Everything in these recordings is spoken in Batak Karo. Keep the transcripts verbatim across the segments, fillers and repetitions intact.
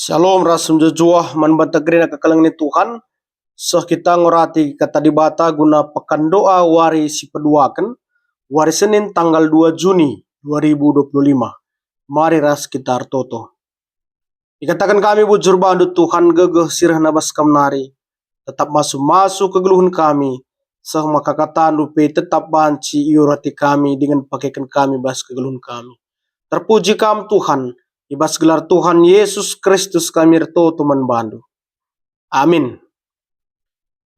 Shalom ras mejuah-juah man banta kerina kekelengen Tuhan. Seh kita ngurati Kata Dibata guna pekan doa wari si peduaken, wari Senin tanggal dua Juni dua ribu dua puluh lima. Mari ras kita ertoto. Ikataken kami bujur bandu, Tuhan, gegeh si rehna bas Kam nari. Tetap masu-masu kegeluhen kami, seh maka KataNdu pe tetap banci iurati kami dingen pakeken kami bas kegeluhen kami. Terpuji Kam, Tuhan, i bas gelar Tuhan Yesus Kristus kami ertoto man bandu. Amin.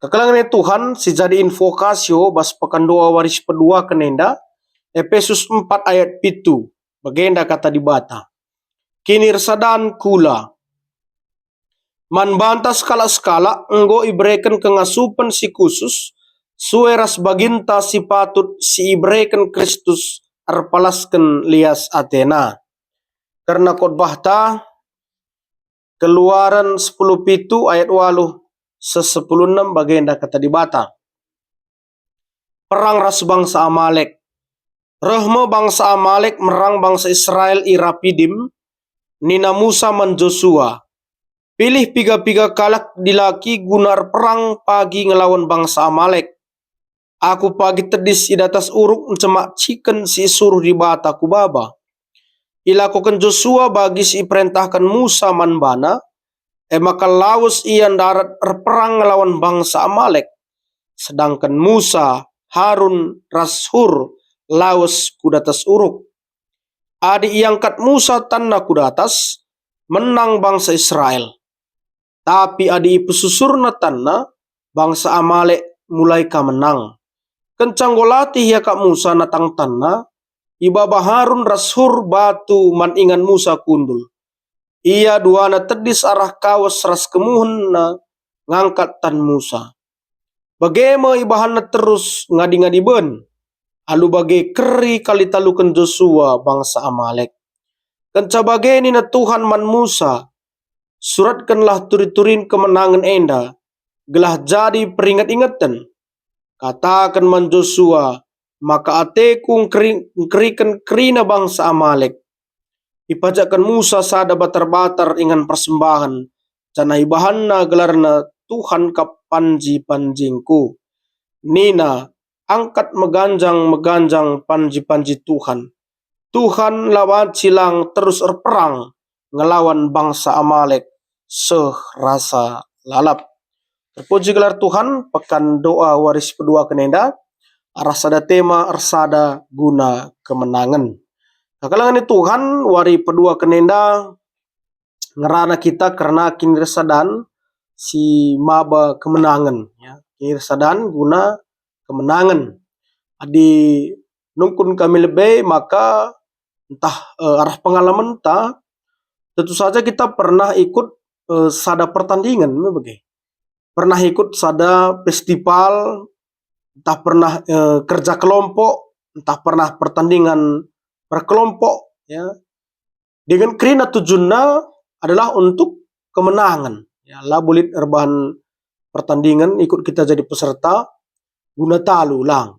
Kekelengen Tuhan, si jadi invokasio bas pekan doa wari si peduaken enda, Epesus empat ayat pitu, bagenda Kata Dibata, "Kinirsadan kula." Man banta sekalak-sekalak enggo ibereken kengasupen si khusus, sue ras baginta si patut si ibereken Kristus erpalasken lias ateNa. Kerna khotbahta, Keluaran sepuluh pitu ayat waluh seh sepuluh enem, bagenda Kata Dibata, "Perang ras bangsa Amalek." Reh me bangsa Amalek merang bangsa Israel i Rapidim. Nina Musa man Josua, "Pilih piga-piga kalak dilaki guna erperang pagi ngelawan bangsa Amalek. Aku pagi tedis i datas uruk ncemak ciken si isuruh Dibata ku baba." Ilakoken Josua bagi si iperentahken Musa man bana, e maka lawes ia ndarat erperang ngelawan bangsa Amalek. Sedangken Musa, Harun, ras Hur lawes ku datas uruk. Adi iangkat Musa tanna ku datas, menang bangsa Israel. Tapi adi ipesusurna tanna, bangsa Amalek mulai ka menang. Kenca enggo latih iakap Musa natang tanna, ibaba Harun ras Hur batu man ingan Musa kundul. Ia duana tedis arah kawes ras kemuhenna ngangkat tan Musa. Bage me ibahanna terus ngadi-ngadi ben. Alu bage keri kal italuken Josua bangsa Amalek. Kenca bage nina Tuhan man Musa, "Suratkenlah turi-turin kemenangen enda, gelah jadi peringet-ingeten. Kataken man Josua maka ateKu ngkeri-, ngkeriken kerina bangsa Amalek." Ipajakken Musa sada batar-batar ingan persembahen, janah ibahanna gelarna, "Tuhan kap panji-panjingku." Nina, "Angkat meganjang-meganjang panji-panji Tuhan. Tuhan la banci lang terus erperang ngelawan bangsa Amalek seh rasa lalap." Terpuji gelar Tuhan, pekan doa wari si peduaken enda arah sada tema ersada guna kemenangen. Kekelengen Tuhan, wari peduaken enda ngerana kita kerna kinirsadan si maba kemenangen, ya. Kinirsadan guna kemenangen. Adi nungkun kami lebe, maka ntah, eh, arah pengalamenta, tentu saja kita pernah ikut, eh, sada pertandingan, me bage. Pernah ikut sada festival, ntah pernah, eh, kerja kelompok, ntah pernah pertandingan berkelompok, ya. Dengan kerina tujunna adalah untuk kemenangan. Ya, labo lit erbahan pertandingan, ikut kita jadi peserta, guna talu lang.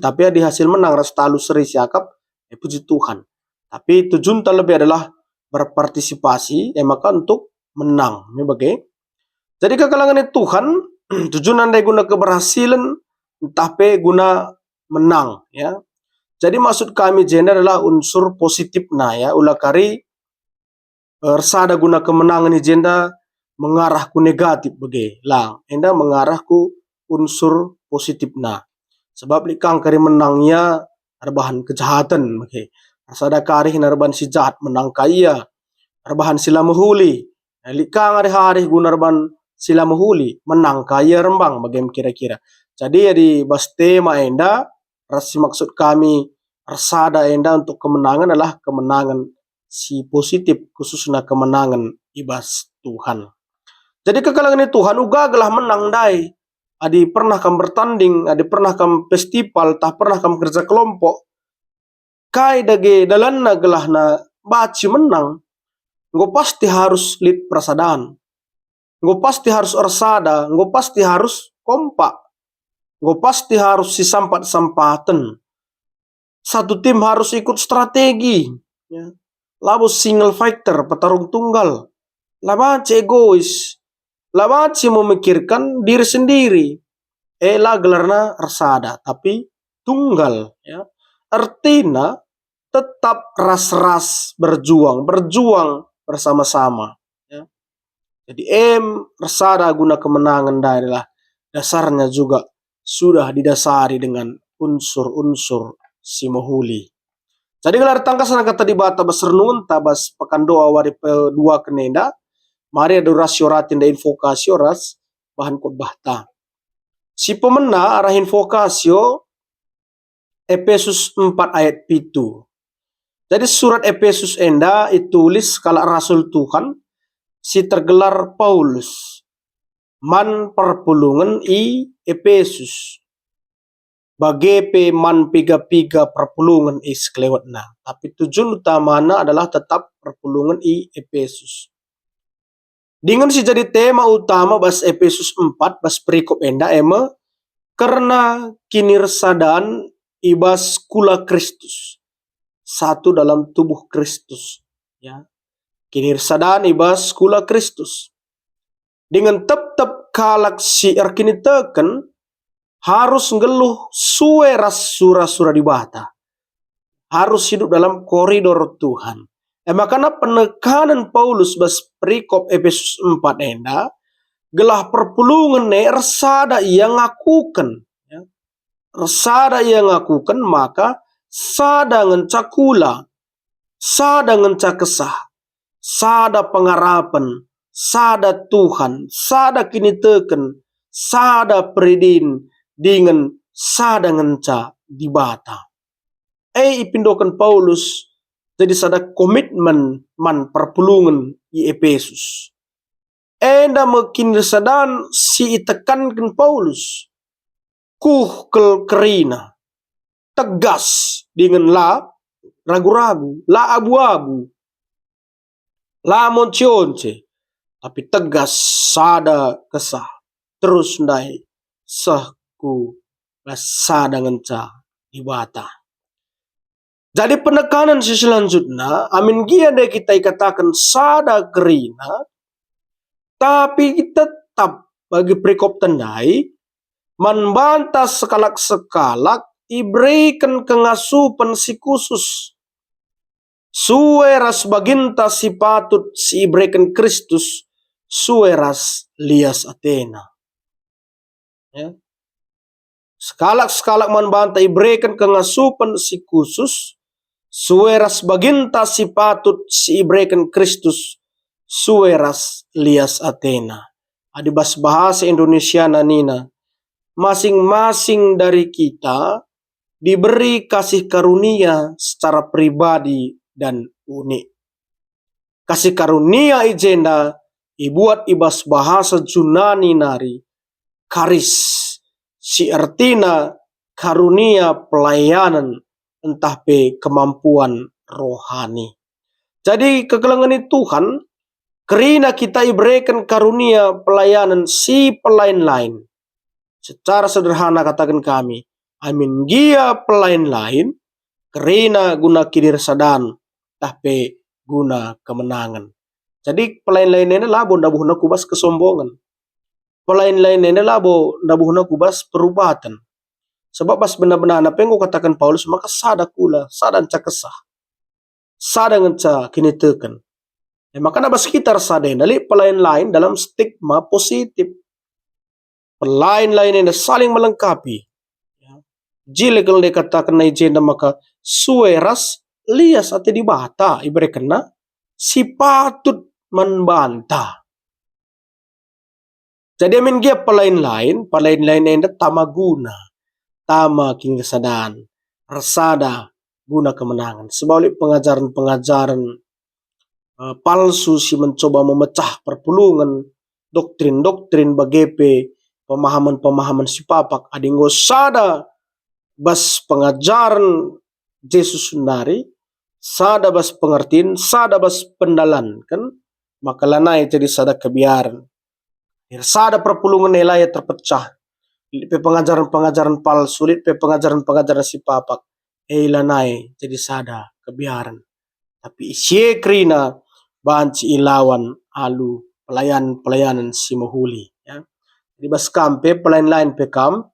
Tapi adi hasil menang ras talu seri siakap, ya puji Tuhan. Tapi tujunta lebih adalah berpartisipasi, e maka untuk menang. Ini bage. Jadi kekelengen Tuhan, tujunna ndai guna keberhasilen, ntah pe guna menang, ya. Jadi maksud kami jenda adalah unsur positifna, ya, ula kari, eh, ersada guna kemenangen i jenda mengarah ku negatif bage, lang. Enda mengarah ku unsur positifna. Sebab lit kang kari menang ia erbahan kejahaten bage. Ersada kari erbahan si jahat, menang ka ia. Erbahan si la mehuli, lit kang arih-arih guna erbahan si la mehuli, menang ka ia rembang, bage me kira-kira. Jadi, adi bas tema enda, ras si maksud kami ersada enda untuk kemenangan adalah kemenangan si positif, khususna kemenangan i bas Tuhan. Jadi kekelengen Tuhan, uga gelah menang ndai. Adi pernah kam bertanding, adi pernah kam festival, tah pernah kam kerja kelompok, kai dage dalanna gelahna banci menang? Enggo pasti harus lit persadaan. Enggo pasti harus ersada, enggo pasti harus kompak. Enggo pasti harus sisampat-sampaten. Satu tim harus ikut strategi, ya. Labo single fighter, petarung tunggal. La banci egois, la banci memikirkan diri sendiri. E, la gelarna ersada, tapi tunggal, ya. Ertina tetap ras-ras berjuang, berjuang bersama-sama, ya. Jadi em ersada guna kemenangan adalah dasarnya juga sudah didasari dengan unsur-unsur si mehuli. Jadi gelar tangkas kata Dibata bas renungenta bas pekan doa wari peduaken enda, mari adorasio rati ndai invokasio ras bahan khotbahta. Si pemena arah invokasio, Epesus empat ayat pitu. Jadi surat Epesus enda itulis kalak rasul Tuhan si tergelar Paulus man perpulungen i Epesus, bage pe man piga-piga perpulungen i sekelewetna. Tapi tujuan utamana adalah tetap perpulungen i Epesus. Dingen si jadi tema utama bas Epesus empat, bas perikop enda, e me kerna kinirsadan i bas kula Kristus, satu dalam tubuh Kristus, ya. Kinirsadan i bas kula Kristus. Dingen tep-tep kalak si erkiniteken harus nggeluh sue ras sura-sura Dibata. Harus hidup dalam koridor Tuhan. E maka penekanen Paulus bas perikop Epesus empat enda, gelah perpulungen e ersada ia ngakuken, ya. Ersada ia ngakuken maka sada ngenca kula, sada ngenca kesah, sada pengarapen, sada Tuhan, sada kiniteken, sada peridin, dingen sada ngenca Dibata. E ipindoken Paulus jadi sada komitmen man perpulungen i Epesus. Enda me kinirsadan si itekanken Paulus. Kuh kal kerina, tegas dingen la ragu-ragu, la abu-abu, la monce-once, tapi tegas, sada kesah, terus ndai seh ku bas sada ngenca Dibata. Jadi penekanen si selanjutna, amin gia ndai kita ikataken sada kerina, tapi tetap bagi perikop ndai, man banta sekalak-sekalak ibereken kengasupen si khusus, sue ras baginta si patut si ibereken Kristus, sue ras lias atena. Ya. Sekalak-sekalak man banta ibereken kengasupen si khusus, sue ras baginta si patut si ibereken Kristus, sue ras lias atena. Adi bas bahasa Indonesiana nina, masing-masing dari kita diberi kasih karunia secara pribadi dan unik. Kasih karunia i jenda ibuat i bas bahasa Junani nari charis, si ertina karunia pelayanen ntah pe kemampuan rohani. Jadi, kekelengen Tuhan, kerina kita ibereken karunia pelayanen si pelain-lain. Secara sederhana kataken kami, amin gia pelain-lain, kerina guna kinirsadan, tah pe guna kemenangen. Jadi pelain-lain enda labo ndabuhna ku bas kesombongen. Pelain-lain enda labo ndabuhna ku bas perubaten. Sebab bas bena-benana pe enggo kataken Paulus maka sada kula, sada ngenca kesah, sada ngenca kiniteken. E maka bas kita ersada enda lit pelain-lain dalam stigma positif. Pelain-lain enda saling melengkapi. Ya. Jile kal ndai katakenna i jenda maka sue ras lias ate Dibata iberekenna si patut man banta. Jadi amin gia pelain-lain, pelain-lain enda tama guna, tama kinirsadan, ersada guna kemenangen. Sebab lit pengajaren-pengajaren, eh, palsu si mencoba memecah perpulungen, doktrin-doktrin bage pe pemahaman-pemahaman si papak. Adi enggo sada bas pengajaren Jesus nari, sada bas pengertin, sada bas pendalanken, maka lanai jadi sada kebiaren. Ersada perpulungen e la ia terpecah. Lit pe pengajaren-pengajaren palsu, lit pe pengajaren-pengajaren si papak, e lanai jadi sada kebiaren. Tapi ise kerina banci ilawan alu pelayan-pelayanen si mehuli, ya. Jadi bas kam pe, pelayan-layan pe kam,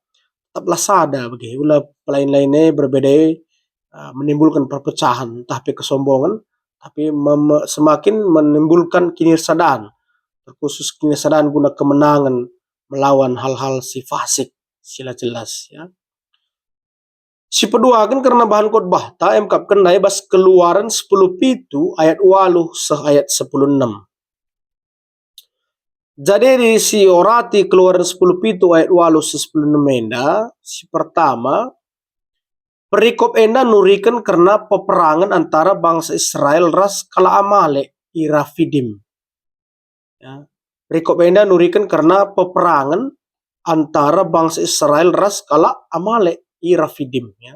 tetaplah sada bage, ula pelayan-layan e berbeda e, uh, menimbulkan perpecahan, ntah pe kesombongan, tapi mem-, semakin menimbulkan kinirsadan, terkhusus kinirsadan guna kemenangan melawan hal-hal si fasik, si la jelas, ya. Sipeduaken kerna bahan khotbahta, emkap kenai bas Keluaran sepuluh pitu ayat waluh seh ayat sepuluh enem. Jadi, di si orati Keluaran sepuluh pitu ayat waluh seh sepuluh enem enda, si pertama, perikop enda nuriken kerna peperangen antara bangsa Israel ras kalak Amalek i Rafidim. Ya. Perikop enda nuriken kerna peperangen antara bangsa Israel ras kalak Amalek i Rafidim, ya.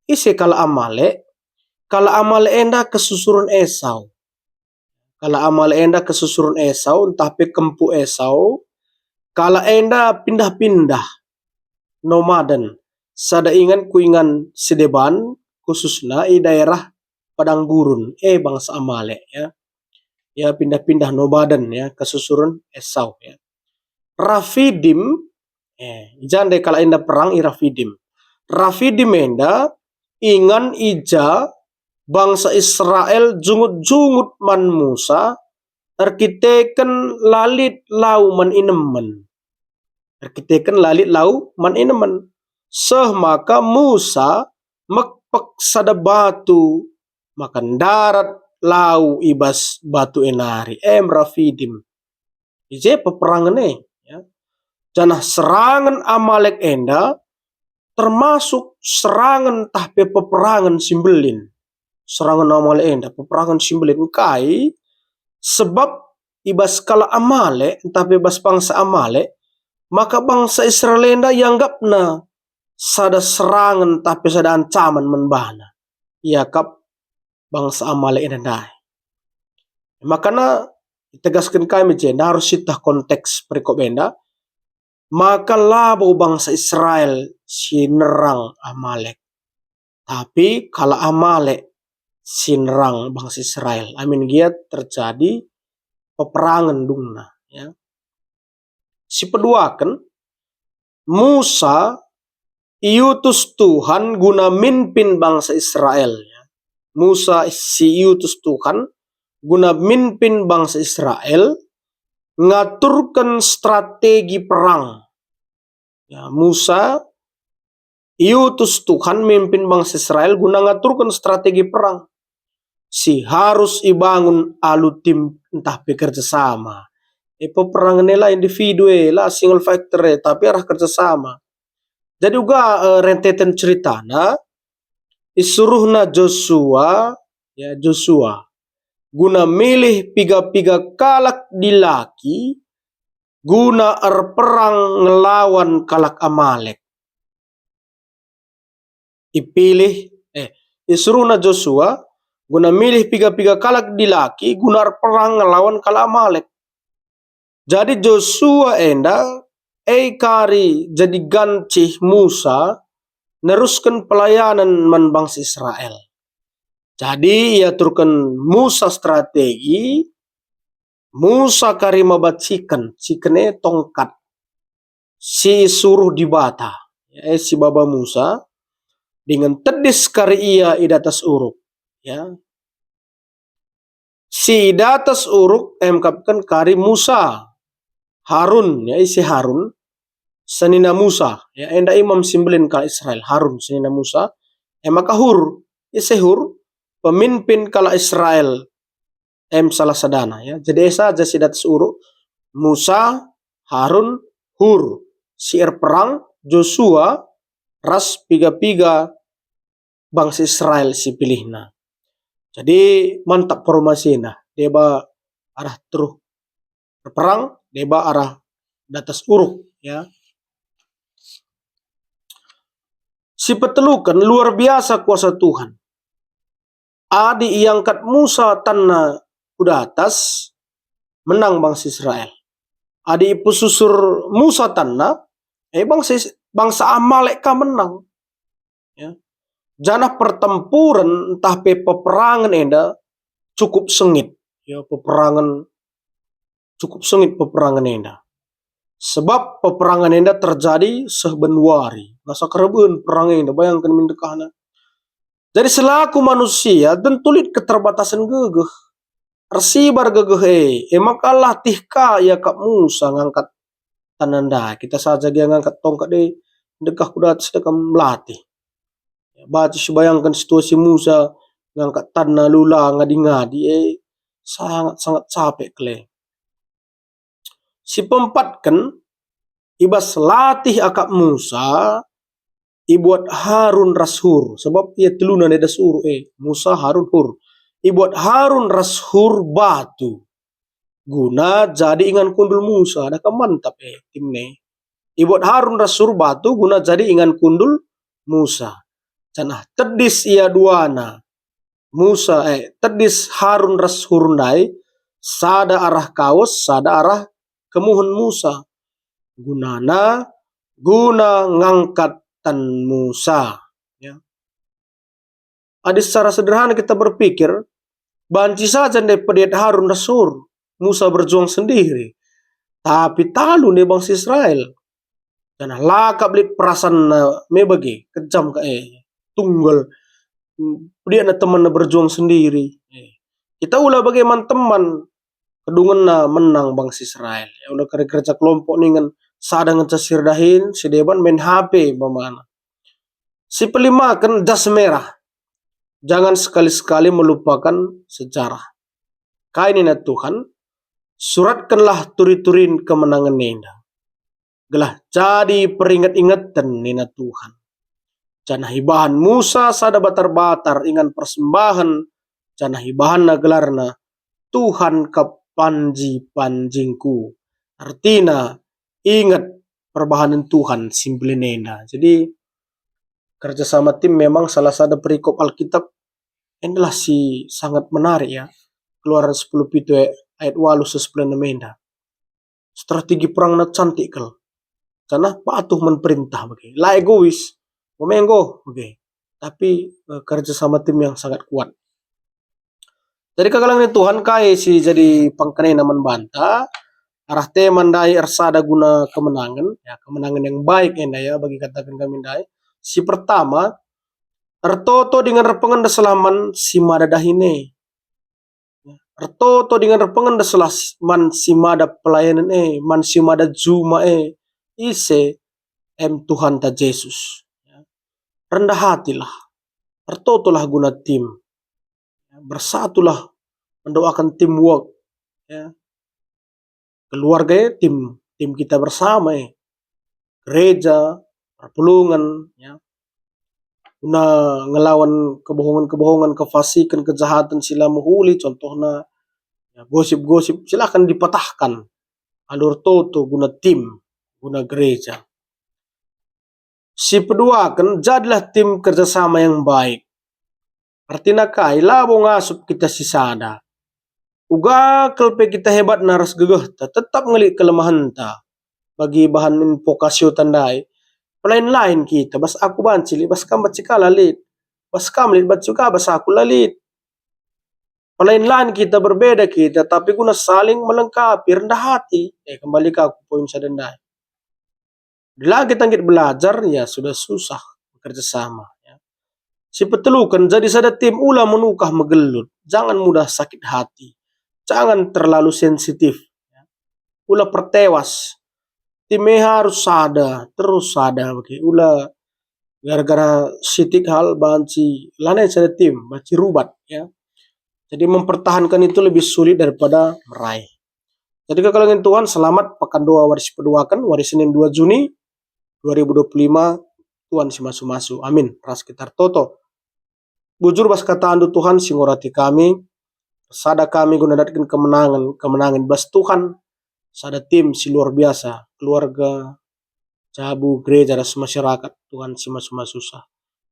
Ise kalak Amalek? Kalak Amalek enda kesusuren Esau. Kalak Amalek enda kesusuren Esau, ntah pe kempu Esau. Kalak enda pindah-pindah, nomaden, sada ingan ku ingan si deban, khususna i daerah padang gurun, eh, bangsa Amalek, ya. Ya, pindah-pindah nomaden, ya, kesusuren Esau, ya. Rafidim, eh, i ja ndai kalak enda perang i Rafidim. Rafidim enda ingan i ja bangsa Israel jungut-jungut man Musa erkiteken la lit lau man inemen. Erkiteken la lit lau man inemen. Seh maka Musa mekpek sada batu, maka ndarat lau i bas batu e nari, em Rafidim. I je peperangen e, ya. Janah serangen Amalek enda termasuk serangen ntah pe peperangen si mbelin. Serangen Amalek enda peperangen si mbelin. Engkai? Sebab i bas kalak Amalek ntah pe bas bangsa Amalek, maka bangsa Israel enda ianggapna sada serangen ntah pe sada ancaman man bana. Iakap bangsa Amalek enda ndai. Makana itegasken kami jenda arus sieteh konteks perikop enda, maka labo bangsa Israel si nerang Amalek, tapi kalak Amalek si nerang bangsa Israel. Amin gia terjadi peperangen dungna, ya. Sipeduaken, Musa iutus Tuhan guna mimpin bangsa Israel, ya. Musa si iutus Tuhan guna mimpin bangsa Israel ngaturken strategi perang. Ya, Musa iutus Tuhan mimpin bangsa Israel guna ngaturken strategi perang si harus ibangun alu tim ntah pe kerja sama. E, peperangen e la individu e, la single fighter e, tapi arah kerja sama. Jadi uga, eh, renteten ceritana, isuruhna Josua, ya, Josua, guna milih piga-piga kalak dilaki guna erperang ngelawan kalak Amalek. Ipilih, eh, isuruhna Josua guna milih piga-piga kalak dilaki guna erperang ngelawan kalak Amalek. Jadi Josua enda e kari jadi gancih Musa nerusken pelayanen man bangsa Israel. Jadi iaturken Musa strategi, Musa kari maba ciken, ciken e tongkat si isuruh Dibata, ya, e si baba Musa, dingen tedis kari ia i datas uruk, ya. Si i datas uruk emkapken kari Musa, Harun, ya, ise Harun, senina Musa, ya, enda imam si mbelin kalak Israel, Harun, senina Musa, e maka Hur, ise Hur, pemimpin kalak Israel, em salah sadana, ya. Jadi e saja si datas uruk, Musa, Harun, Hur, si erperang, Josua, ras piga-piga bangsa Israel si pilihna. Jadi mantap formasina, deba arah teruh erperang, deba arah datas uruk, ya. Sipeteluken, luar biasa kuasa Tuhan. Adi iangkat Musa tanna ku datas, menang bangsa Israel. Adi ipesusur Musa tanna, eh, bangsa Is-, bangsa Amalek ka menang. Ya. Janah pertempuren ntah pe peperangen enda cukup sengit. Ya, peperangen, cukup sengit peperangen enda. Sebab peperangen enda terjadi seh bandu wari. Ngasa kereben perang enda, bayangken min dekahna. Jadi selaku manusia tentu lit keterbatasen gegeh. Ersibar gegeh e, e maka latih ka iakap Musa ngangkat tanna ndai. Kita saja gia ngangkat tongkat e, dekah ku data sedekah melatih. Banci sibayangken situasi Musa ngangkat tanna lula ngadi-ngadi e, sangat-sangat capek kal e. Si peempatken, i bas latih akap Musa, ibuat Harun ras Hur, sebab ia teluna ndai das Hur e, Musa, Harun, Hur. Ibuat Harun ras Hur batu guna jadi ingan kundul Musa, ada ka mantap e tim e. Ibuat Harun ras Hur batu guna jadi ingan kundul Musa. Janah tedis ia duana Musa, eh, tedis Harun ras Hur ndai, sada arah kawes, sada arah kemuhen Musa. Gunana, guna ngangkat tan Musa. Ya. Adi secara sederhana kita berpikir, banci saja ndai pediat Harun ras Hur, Musa berjuang sendiri. Tapi talu ndai bangsa Israel. Janah la kap lit perasanna me bage, kejam ka e, tunggal, mm, pediatna temanna berjuang sendiri. Eh, kita ula bage man teman, kedungenna menang bangsa Israel. Ya, ula kari kerja kelompok ningen sada ngenca si erdahin, si deban main H P umpamana. Si pelimaken das merah. Jangan sekali-sekali melupakan sejarah. Kai nina Tuhan? Suratkenlah turi-turin kemenangen enda, gelah jadi peringet-ingeten, nina Tuhan. Janah ibahan Musa sada batar-batar ingan persembahen, janah ibahanna gelarna, "Tuhan kap panji-panjingku." Ertina, inget perbahanen Tuhan si mbelin enda. Jadi, kerjasama tim memang salah sada perikop Alkitab endalah si sangat menarik, ya. Keluaran sepuluh pitu ayat walu seh sepuluh enem enda. Strategi perangna cantik kal. Janah patuh man perintah bage. La egois, memenggo bage. Tapi, eh, kerjasama tim yang sangat kuat. Jadi, kekelengen Tuhan kai si jadi pengkenana man banta, arah tema ndai ersada guna kemenangen, ya, kemenangen yang baik enda, ya, bagi kataken kami ndai. Si pertama, ertoto dingen erpengendeslah man si mada dahin e. Ertoto dingen erpengendeslah man si mada pelayanen e, man si mada juma e. Ise? Em Tuhanta Jesus. Rendah hatilah, ertotolah guna tim. Bersatulah mendoakan teamwork, ya. Keluarga e tim, tim kita bersama e. Gereja, perpulungen, ya. Guna ngelawan kebohongan-kebohongan, kefasiken, kejahatan si la mehuli, contohna, ya, gosip-gosip, silahkan dipatahkan. Alu ertoto guna tim, guna gereja. Si peduaken, jadilah tim kerjasama yang baik. Ertina kai? Labo ngasup kita sisada. Uga kal pe kita hebatna ras gegehta, tetap nge lit kelemahenta. Bagi bahan invokasio ta ndai, pelain-lain kita, bas aku banci lit, bas kam banci kal la lit, bas kam lit banci uga, bas aku la lit. Pelain-lain kita, berbeda kita, tapi guna saling melengkapi, rendah hati. Eh, kembali ka ku poin sada ndai. Bila kita nggit belajar, ya sudah susah bekerja sama, ya. Si peteluken, jadi sada tim, ula menukah megelut, jangan mudah sakit hati, jangan terlalu sensitif, ya. Ula pertewas, tim e harus sada, terus sada, bage. Ula gara-gara sitik hal banci lanai sada tim, banci rubat, ya. Jadi mempertahankan itu lebih sulit daripada meraih. Jadi kekelengen Tuhan, selamat Pekan Doa wari si peduaken, wari Senin dua Juni dua ribu dua puluh lima, Tuhan si masu-masu. Amin. Ras kita ertoto. Bujur bas katandu Tuhan si ngurati kami, sada kami guna datken kemenangen, kemenangen bas Tuhan, sada tim si luar biasa, keluarga, jabu, gereja, ras masyarakat, Tuhan si masu-masu sa.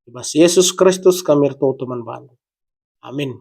I bas Yesus Kristus kami ertoto man bandu. Amin.